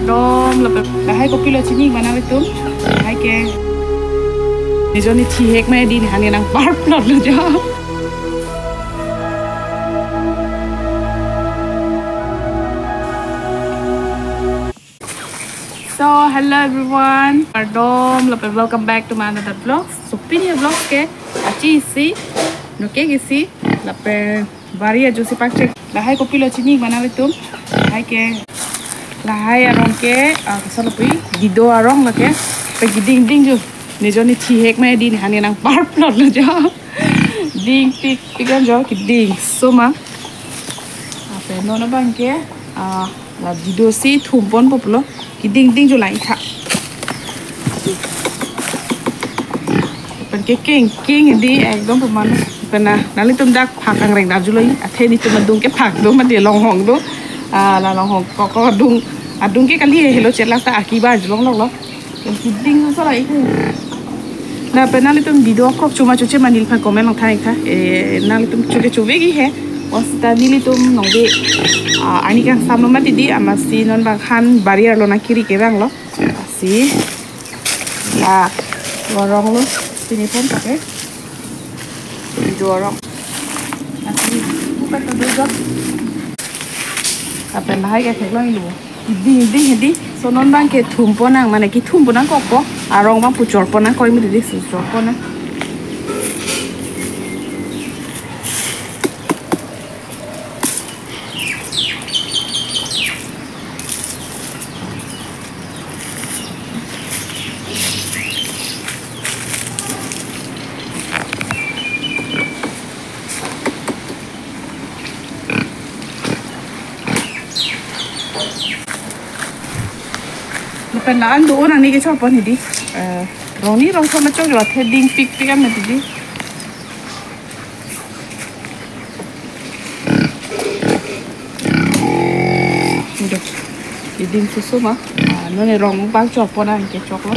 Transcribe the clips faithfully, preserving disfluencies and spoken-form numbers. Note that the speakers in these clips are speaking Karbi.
Dom lapen lahai kopilo chini ma nanglitum. Lahai ke. Nijo ne thihek ma di ne hane nangparplotlo jo. So, hello everyone. Kardom lapen welcome back to my another vlog. So, pini vlog ke achi isi, noke isi, lapen bari ajo si pakche. Lahai kopilo chini ma nanglitum. Lahai ke, lahai arong ke, ah, kosonlo pu, dido arong lake. Pe keding ding jo. Nijo ne thihek ma di ne hane nangparplotlo jo. Ding tik tik an jo, keding so ma. Lapen non abang ke, ah, la dido si thumponpo pulo. Keding ding jo lang tha. Pen ke keng keng di ekdom pemanu. Pen na nanglitum dak phak angreng dak julo, athe netum adung ke phak do mati, longhong do. Ah, la longhong koko adung, adung ke kali helo chelak ta akibar julong lok lo. Pen keding so la ik. Lapen nanglitum dido akrok choma choche ma neliphan comment nangthan ik tha. Eh, nanglitum choke chove ki he. Osita nelitum nongve, ah, arni kangsamlo mati di, amatsi non bang han bari arlo nangkiri ke bang lo. Lasi. La, warong lo, pini pon pakai. Dido arong. Lasi, buka tu dulu. Lapen lahai ke theklong ilu. Keding ding hedi. So non bang ke thumpon nang, mane kethumpo nangkokpo. Arong bang pu chorpo nangkok, imi di si chorpo nang. Lapen la-an do-o nang ne kechorpon hedi. Eh, rong ni rong thom achok jo, athe ding pik pik an mati di. Aduh, keding susu ma. Ah, non ne rong bang chorpon nang kechoklo.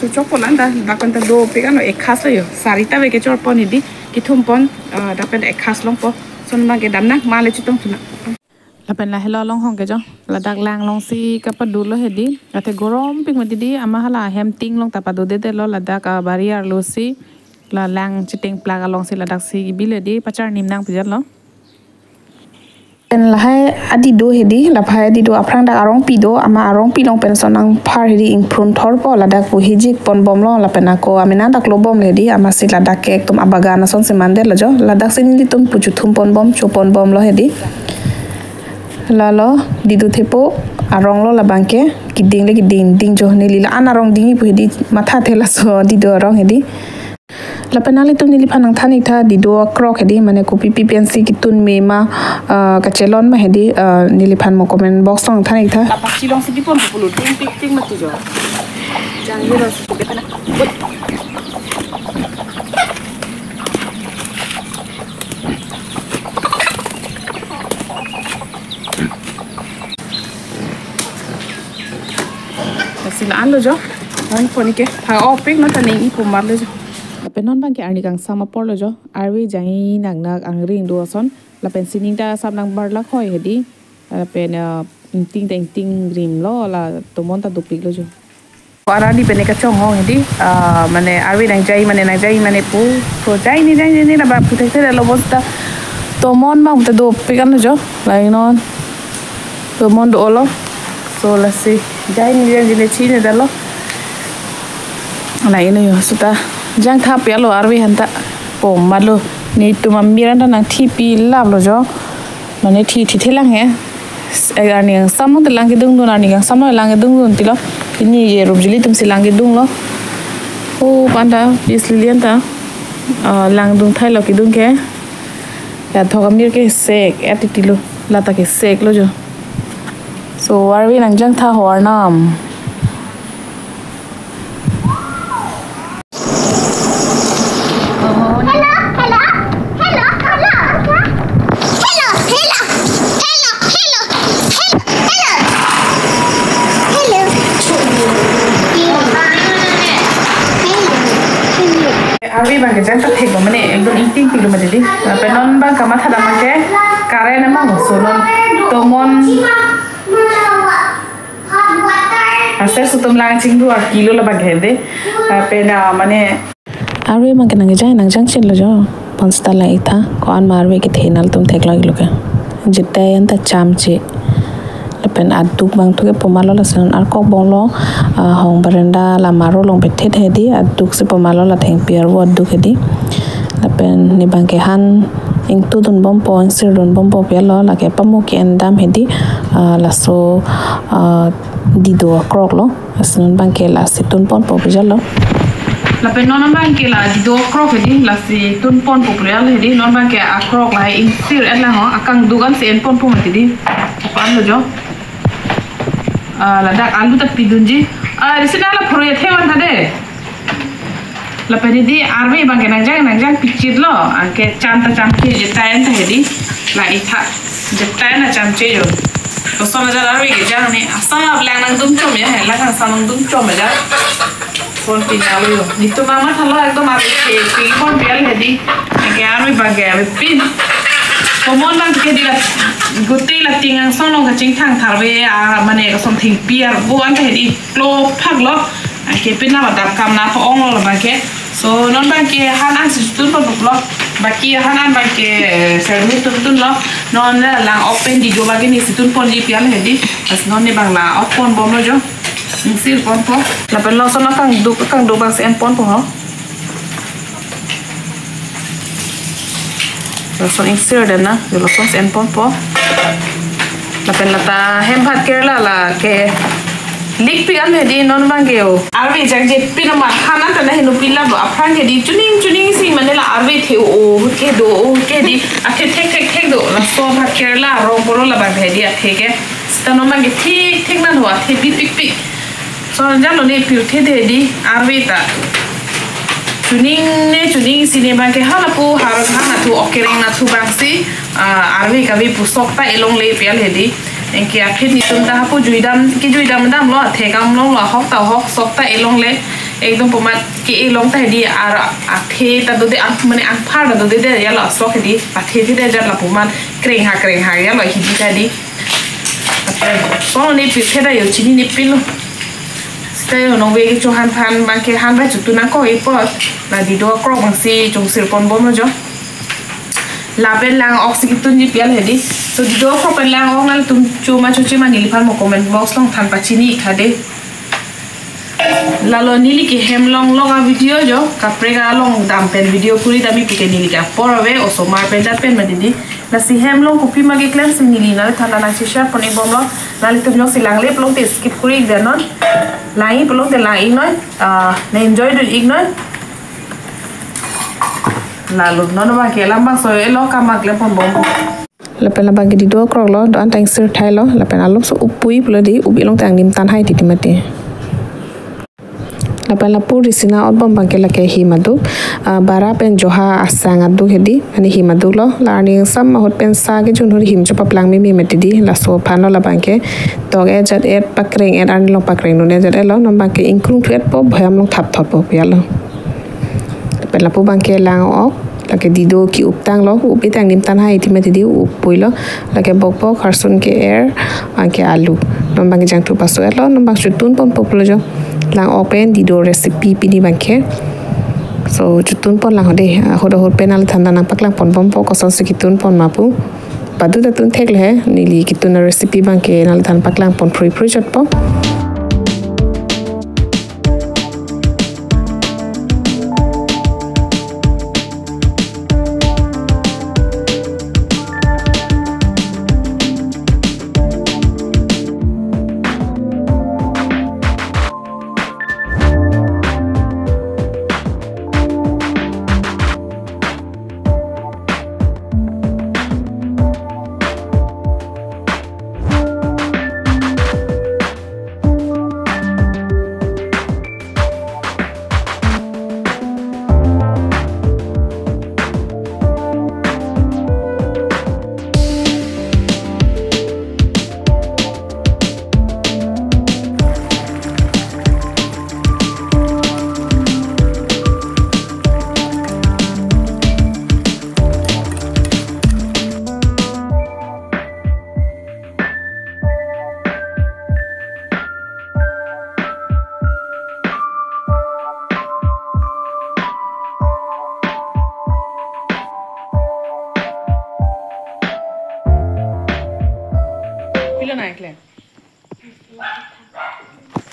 So chokpon anta, dak anta dopik anlo, ekhas lo jo. Sarita ave kechorpon hedi, kethumpon, ah, dak pen ekhas longpo. So non bang ke damnang, ma le chetong thu nang. Lapen lahelo longhong ke jo. Ladak lang along si kapadulo hedi. Athe gorom pik mati di, ama hala hem ting along ta padodedetlo, ladak, ah, bari arlo si. La lang chiteng plak along si ladak si bile di, pacharnim nang pejatlo. Pen lahai adido hedi, lahai adido aphrang dak arongpi do, ama arongpi along pen son nangphar hedi ingphrun thorpo, ladak pu hijik ponbomlo, lapen ako amena dak lobomlo hedi, amatsi ladak ke ekdom abagan ason si mandetlo jo, ladak si nelitum pu chethumponbom, choponbomlo hedi. Lalo, dido thepo, arong lo labang ke, keding le keding ding jo, neli la-an arong dingji pu hedi, mathathe laso dido arong hedi. Lapen nanglitum neliphan nangthan ik tha dido akrok hedi, mane kopi pi pensi ketun me ma, ah, kachelon ma hedi, ah, neliphan mo comment box along than ik tha. Lapak chilong si dipon pulo, ting ting ting mati jo. Jang ye ro si pake tha na. Wait. Lasi la-an lo jo. An poni ke. Tha opik no ta ning ipu mar lo jo. Lapen non bang ke arni kangsam apor lo jo. Arve jai nak nak angring do ason. Lapen sining ta sap nang bar lak hoi hedi. Lapen, eh, ingting ta ingting rim lo, la tomon ta dopik lo jo. Aradi pen ne kachonghong hedi, ah, mane arve nangjai mane nangjai mane pu. To jai ni jai ni la ba pu thekthedetlo bosta. Tomon bang ta dopik an jo. Lain non. Tomon do-olo. So lasi jai ni jai ni chinedetlo. Lain jo seta jangtha pilo arve aphan ta. Pom malo. Netum amir an ta nangthi pilaplo jo. Mane thi thi thelang he. Eh, arni kangsam along te lang kedungdun, arni kangsam along lang kedungdun tilo. Pini je rup jili atum si lang kedunglo. O panta, bis lilian ta. Ah, langdun thailo kedung ke. Ya thok amir ke sek, et tilo. Lata ke sek lo jo. So, arve nangjangtha ho arnam. Hello, hello, hello, hello, hello, hello, hello, hello, hello, hello, hello, hello. Arve abangke jang ta thek lo mane, ekdom ingting pilo mati di. Lapen non abang kamatha dam abangke current amang lo, so non tomon aser sutum lang chingdu akilo labangke de. Lapen, ah, mane arve abangke nangkejang, nangjang chin lo jo. Pon seta lang-ik tha, ko-an ma arve kethe nangtum thek lo iklo ke. Jete an ta chamche. Lapen aduk abang thu ke poma lo, lason arkok bong lo, ah, hong veranda la maro along pethet hedi, aduk si poma lo, la thengpi arvo aduk hedi. Lapen ne abangke han ingtudun bompo, ingsir dun bompo pu lo, lake pamu ke-en dam hedi, ah, laso, ah, dido akrok lo. Lason non abangke lasi tunponpo pu lo. Lapen non abangke la dido akrok hedi, lasi tunponpo pu lo hedi, non abangke akrok la ingsir et lang ho, akangduk ansi enponpo mati di. Apan lo jo. Ah, ladak alu ta pidunji. Ah, Risina la phurui athe van tha de. Lapen hedi arve abangke nangjang nangjang pichit lo. Anke cham ta chamche, jete an ta hedi. La-ik tha. Jete an ta chamche jo. Koson ajat arve kejang ne. Asap lang nangdum chom ya, he lang asap nangdum chom ya. Pon pin alo jo. Netum mamatha lo, ekdom arve ke pin pon pial hedi. Anke arve abangke arve pin. Tomon abangke hedi la gute la ting angsong along kachingthang tharve, ah, mane koson thengpi arvo an ta hedi. Klo phak lo. Anke pin na madam kam na pho-ong lo labangke. So non abangke han ansi tunponpo lo. Baki han an abangke, eh, sermu tuntun lo. Non la lang-ok pen dido abangke nesi tunponji pial hedi. Lason non ne abang la-ok pon bom lo jo. Ingsir ponpo. Lapen lason akangduk, akangduk abangsi enponpo ho. Lason ingsir den na, lason si enponpo. Lapen lata hem phat kerela lake likpik an hedi non abangke o. Arve jangje pin amat han an ta na heno pin la bo, aphrang hedi chuning chuning si mane la arve the o, o ke do, o ke di, athe thek thek thek do. Laso phat kerela rong polo labang hedi athe ke. Seta non abangke thik thik nang ho, athe bipikpik. So jalo ne pirthe de di arve ta. Chuning ne chuning si ne abangke halapu har han athu okereng athu abangsi, ah, arve kave pu sok ta elongle pial hedi. Anke aphi netum ta hapu juidam, kejui dam dam lo, athe kam long lo, hok ta hok sok ta elongle. Ekdom pomat ke elong ta hedi ar athe ta dode an mane anphar ta dode de ya lo sok hedi. Athe the de jat lapu man kreng ha kreng ha ya lo hedi ta di. So ne pirthe da yo chini ne pilo. Seta yo nong ve kecho han phan abangke han ba chutun nangkok ipot. La dido akrok abangsi chongsir pon bom lo jo. Lapen lang-ok si kitunji pial hedi. So dido akrok pen lang-ok nangtum cho ma choche ma neliphan mo comment box along than pachini ik tha de. Lalo neli ke hem longlok a video jo, kaprek along dam pen video kuri dam ik puke neli ke apor ave, osomar pen dat pen mati di. Lasi hem long kopi ma keklem si neli nangliphan nangsi share pon ik bom lo. Nanglitum jongsi langle pulote skip kuri ik dei non. Lang ik pulote lang ik noi. Ah, nang enjoy dun ik noi. Lalo non abangke lam bangso elo kam ma klem pon bom. Lapen labangke dido akrok lo, do-an ta ingsir thai lo, lapen alom so upui pulo di, upi long tang nim tan hai titi mati. Lapen lapu Risina otbom abangke lake him aduk, ah, bara pen joha asang aduk hedi, ani him aduk lo, la arni sam ahut pen sa kejun ahut him chopaplang mimi mati di, laso aphan lo labangke, tok et jat et pakreng et arni long pakreng dun et jat et lo, non abangke ingkrung thu etpo, bhayam long thap thotpo pial lo. Lapen lapu abangke lang-ok. Lake dido ke-up tang lo, up ik tang nim tan hai titi mati di, upui lo. Lake bokbok, harsun ke-er, anke alu. Non abangke jangthu paso et lo, non abang chutun ponpo pulo jo. Lang-ok pen dido recipe pini abangke. So chutun pon lang ho de, ahut ahut pen nangliphan nangpaklang pon bompo kosonsi kitun pon ma pu. Padu ta tun thek le he, neli kitun a recipe abangke nangliphan paklang pon phrui phrui chotpo.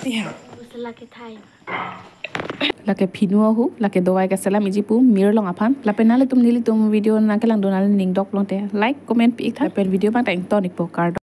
Iya. Lake phinu ahu, lake dawai kaselam iji pu mir along aphan. Lapen nanglitum nelitum video nangkelangdun nangli ning dok longte like, comment pi-ik tha. Lapen video abang ta ington-ikpo, kardom.